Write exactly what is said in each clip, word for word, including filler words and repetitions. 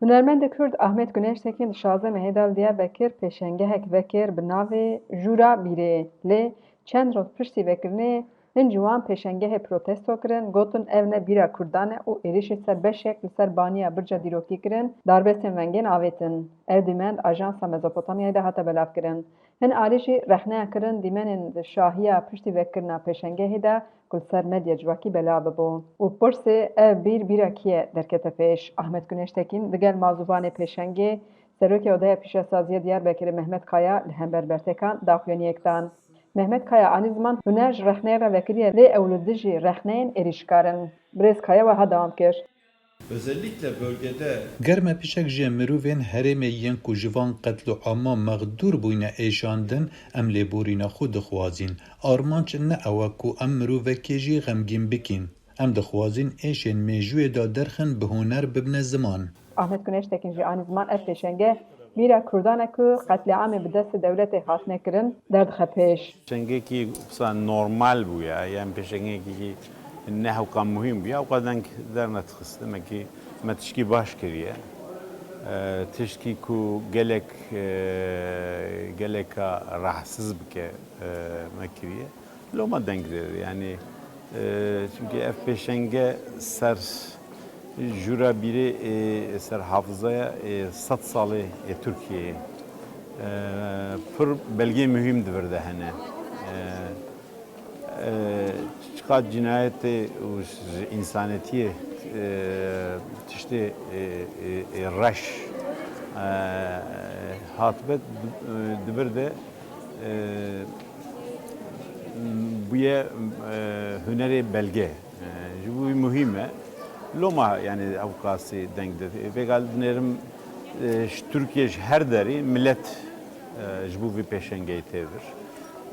Hunermendê Kurd Ahmet Guneştekin di şazdeh mehê de li Diyarbekir pêşengehek vekir bi navê Jûra Bîrê. Lê çend roj piştî vekirinê hin ciwan pêşengehê protesto kirin, gotin ev ne bîra Kurdan e û êrişê ser beşek li ser baniya Birca Dîrokî kirin, darbestên rengên avêtin. Ev dîmen di Ajansa Mezopotamyayê de hate belavkirin. Hin alî jî rexneya kirin dîmenên di şahiya piştî vekirina pêşengehê de ku li ser medya civakî belav bibû. Û pirsê ev bîr bîra kî ye derkete pêş. Ahmet Guneştekîn digel mazûvanê pêşengê, serokê Odeya Pîşesaziya Diyarbekirê Mehmet Kaya li hember bertekan daxuyaniyek dan. Mehmet Kaya anî ziman huner ji rexneyê re vekiriye lê ew li dijî rexneyên êrîşkar in. Birêz Kaya wiha dewam kir. Özellikle bölgede Ger me pişek ji mirovên herêmê yên ku ji van qetloama mexdûr bûyne êşandin, em lêborîna xwe dixwazîn. Armanc ne ew e ku em mirovekê jî xemgîn bikîn. Em dixwazîn êşên mêjûyê de derxin bi huner bibine ziman. Ahmet Guneştekin jî anî ziman ev pêşenge bîra Kurdan e ku qetlîamê bi destê dewletê hatine kirin derdixe pêş. Pêşengekî wisa normal bûye, yan pêşengekî ne hewka muhîm bûye, hewka deng dernedixist. Demekî me tişkî baş kiriye. E, tişkî ku gelek, e, geleka rahatsiz bike, e, me kiriye. Loma deng de, yanî, e, çimkî ev pêşenge ser Jûra bîrê ê ser hafizaya ê sed salê ê Tirkiyeyê, e, pir belgê muhîm di vir de hene. E, e, çiqas cînayetê û ji însanetiyê, e, tiştê, e, e, e, reş, e, hatibe di, di vir de, e, bûye, e, hunerê belge. E, ji bo wî muhîm e. Loma, yanî, ew qasî deng de. Vêga dinêrim, e, ji Tirkiye, ji her derî milet, e, ji bo vî pêşengeyê tê vir.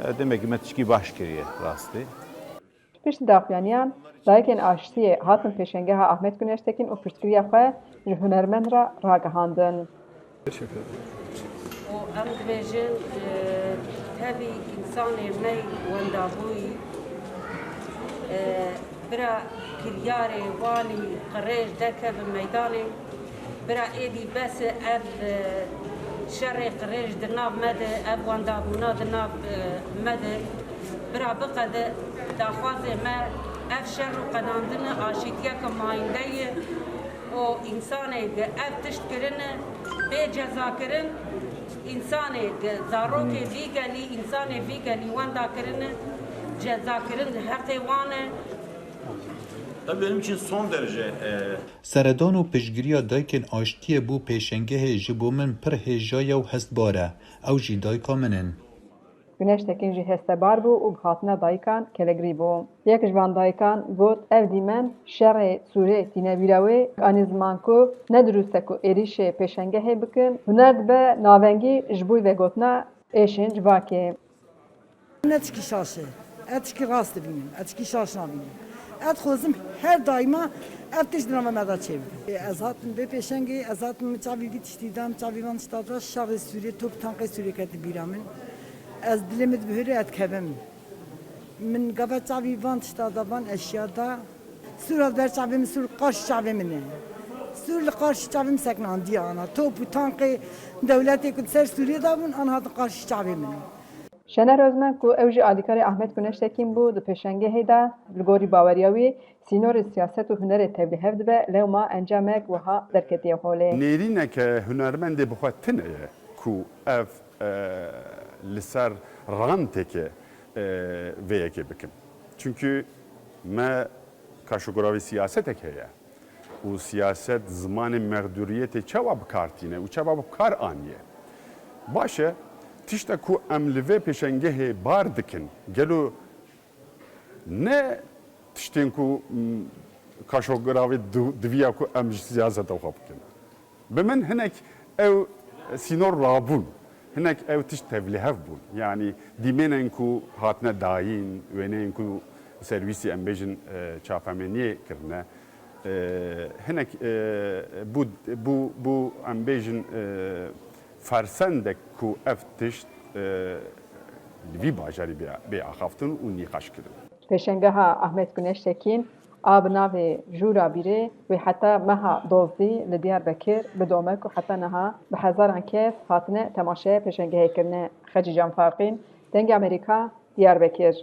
E, demekî me tişkî baş kiriye rastî. Piştî daxuyaniyan, dayikên aştiyê hatin pêşengeha Ahmet Guneştekin û piştgiriya xwe ji hunermend re ragihandin. û em dibêjin, e, tevî însanê me wendabûyî, e, bira kiryarê wanî qirêj derkevin meydanê, bira êdî bes e ev, e, şerê qirêj di nav me de, ev wendabûna di nav, e, me de, bira biqede daxwazê me ev şer û qedandin aşîtiyeke mayînde ye. û însanê ge ev tişt kirine bê ceza kirin, însanê ge zarokê vî gelî, însanê vî gelî wenda kirine ceza kirin heqê wan e. Tabii benim için son derece e, Seredan û piştgiriya dayikên aştiyê bo pêşengehê ji bo min pir hêja ye û hestbar e. Ew jî dayika min in. Guneştekin jî hestebar bû û bi hatina dayikan kelegirî bû. Yek ji van dayikan got, ev dîmen şerê Sûrê tîne bîra wê, anî ziman ku ne dirûst e ku êrîşê pêşengehê bikin, huner dibe navengî ji bo vegotina êşên civakê. Ne tişkî şaş e. Ez tişkî rast dibînim. Ez tişkî şaş nabînim. Ez dixwazim her daîma ev tişt di nava me de çêbibe. Ez hatim vê pêşengê, ez hatim min çavî vî tiştî da, min çavî van tişta da, şerê Sûriyê, top tankê Sûriyê kete bîra min. Ez dilê min dibihûre, ez dikevim. Min gava çavî van tişta da, van eşya da. Sûra di ber çavê min, Sûr qarşî çavê min e. Sûr li qarşî çavê min sekinandiye ana. Top û tankê dewletê ku di ser Sûriyê de bûn, an hatin qarşî çavê min e. Şener Ozmen ku ew jî alîkarê Ahmet Guneştekin bû, di pêşengehê de li gorî baweriya wî sînorê siyaset û hunerê tevlîhev dibe, lewma encamek wiha derketiye holê. Nêrîneke hunermendê bi xwe tune ye ku ev, e, li ser ranteke, e, vê yekê bikin. Çimkî me kaşogiravê siyasetek heye. Û siyaset zimanê mexdûriyetê çawa bi kar tîne û çawa bi kar aniye? Baş e, tişta ku em li vê pêşengehê bar dikin, gelo ne tiştên ku, m, kaşogiravê di-, diviya ku em ji siyaseta xwe bikin? Bi min hinek ew sînor rabûn, hinek ew tişt tevlihev bûn. Yanî dîmenên ku hatine dayîn, wêneyên ku serwîsî em bêjin, e, çapemeniyê kirine, e, hinek, e, bû, bû, bû em bêjin, e, fersendek ku ev tişt, e, li vî bajarî bê, bê axaftin û nîqaş kirin. Pêşengeha Ahmet Guneştekin a bi navê Jûra Bîrê wê heta meha dozdî li Diyarbekir bidome ku heta niha bi hezaran kes hatine temaşeya pêşengehê kirine. Xecîcan Farqîn, Dengê Amerîka, Diyarbekir.